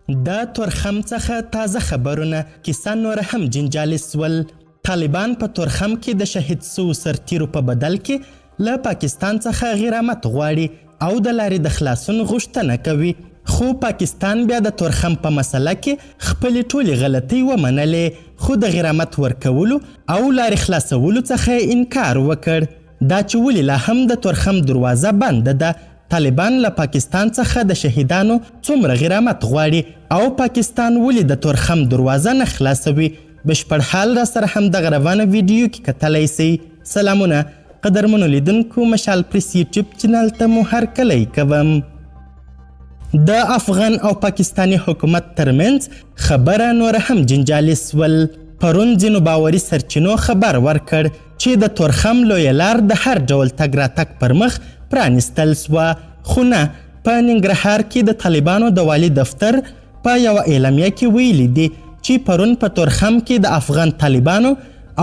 د تورخم څخه تازه خبرونه، کیسه نوره هم جنجالي سول. طالبان په تورخم کې د شهید سوو سرتیرو په بدل کې له پاکستان څخه غرامت غواړي او د لارې د خلاصون غوښتنه کوي. خو پاکستان بیا د تورخم په مسله کې خپلې ټولې غلطۍ ومنلې، خو د غرامت ورکولو او لارې خلاصولو څخه یې انکار وکړ. دا چې ولې لا هم د تورخم دروازه بنده ده، طالبان له پاکستان څخه د شهیدانو څومره غرامت غواړي او پاکستان ولې د تورخم دروازه نه خلاصوي، بشپړ حال راسره همدغه روانه ویډیو کې کتلی سئ. سلامونه قدرمنو لیدونکو، مشال پریس یوټیوب چینل ته مو هرکلی کوم. د افغان او پاکستاني حکومت ترمنځ خبره نوره هم جنجالي سول. پرون ځینو باوري سرچینو خبر ورکړ چې د تورخم لویه لار د هر ډول تګ راتګ پر مخ پرانیستل سوه، خو نه په ننګرهار کې د طالبانو د والي دفتر په یوه اعلامیه کې ویلي دي چې پرون په تورخم کې د افغان طالبانو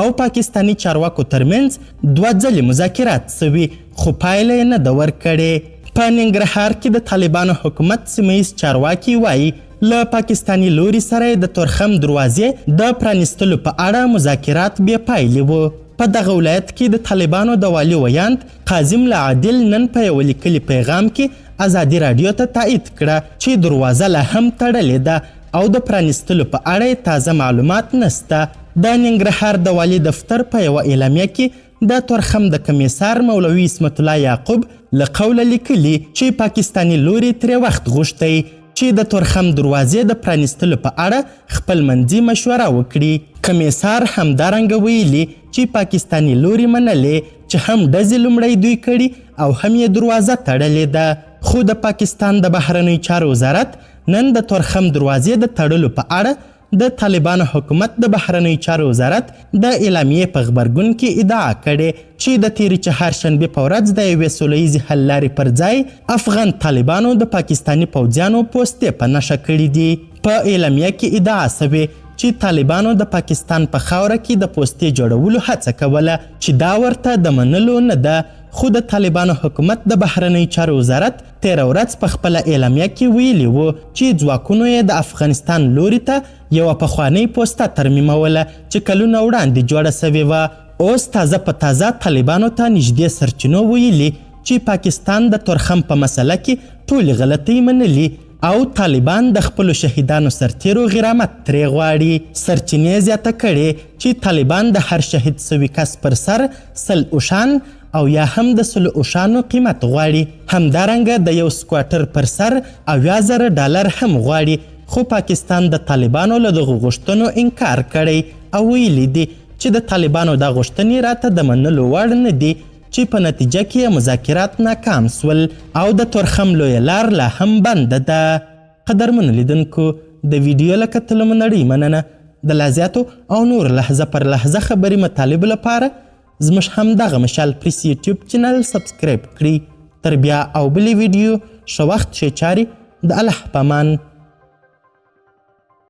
او پاکستاني چارواکو ترمنځ دوه ځلې مذاکرات سوي، خو پایله یې نه ده ورکړې. په ننګرهار کې د طالبانو حکومت سیمه ییز چارواکي وايي، له پاکستاني لوري سره یې د تورخم دروازې د پرانیستلو په اړه مذاکرات بې پایلې وو. په دغه ولایت کې د طالبانو د والي ویاند قاضي ملا عادل نن په یوه لیکلي پیغام کې ازادي راډیو ته تایید کړه چې دروازه لا هم تړلې ده او د پرانیستلو په اړه یې تازه معلومات نشته. د ننګرهار د والي دفتر په یوه اعلامیه کې د تورخم د کمیسار مولوي عصمت الله یعقوب له قوله لیکلي چې پاکستاني لوري ترې وخت غوښتی چې د تورخم دروازې د پرانیستلو په اړه خپل منځي مشوره وکړي. کمیسار همدارنګه ویلي چې پاکستاني لوري منلې چې هم ډزې لومړی دوی کړي او هم یې دروازه تړلې ده. خو د پاکستان د بهرنیو چارو وزارت نن د تورخم دروازې د تړلو په اړه د طالبانو حکومت د بهرنیو چارو وزارت د اعلامیې په غبرګون کې ادعا کړې چې د تېرې چهارشنبې په ورځ د یوې سوله ییزې حل لارې پر ځای افغان طالبانو د پاکستاني پوځیانو پوستې په نښه کړې دي. په اعلامیه کې ادعا شوې چې طالبانو د پاکستان په خاوره کې د پوستې جوړولو هڅه کوله چې دا ورته د منلو نه ده، خو د طالبانو حکومت د بهرنیو چارو وزارت تېره ورځ په خپله اعلامیه کې ویلي وو چې ځواکونو یې د افغانستان لوري ته یوه پخوانۍ پوسته ترمیموله چې کلونه وړاندې جوړه شوې وه. اوس تازه په تازه طالبانو ته نږدې سرچینو ویلي چې پاکستان د تورخم په مسله کې ټولې غلطۍ منلي او طالبان د خپلو شهیدانو سرتیرو غرامت ترې غواړي. سرچینې زیاته کړې چې طالبان د هر شهید سوي کس پر سر 100 اوښان او یا هم د 100 اوښانو قیمت غواړي. همدارنګه د یو سکواټر پر سر 70,000 ډالر هم غواړي، خو پاکستان د طالبانو له دغو غوښتنو انکار کړی او ویلي دي چې د طالبانو دا غوښتنې راته د منلو وړ نه دي، چې په نتیجه کې یې مذاکرات ناکام سول او د تورخم لویه لار لا هم بنده ده. قدرمنو لیدونکو، د ویډیو له کتلو مو نړۍ مننه. د لا زیاتو او نور لحظه پر لحظه خبري مطالبو لپاره زموږ همدغه مشال پریس یوټیوب چینل سبسکرایب کړئ. تر بیا او بلې ویډیو، ښه وخت، ښې چارې، د الله په امان.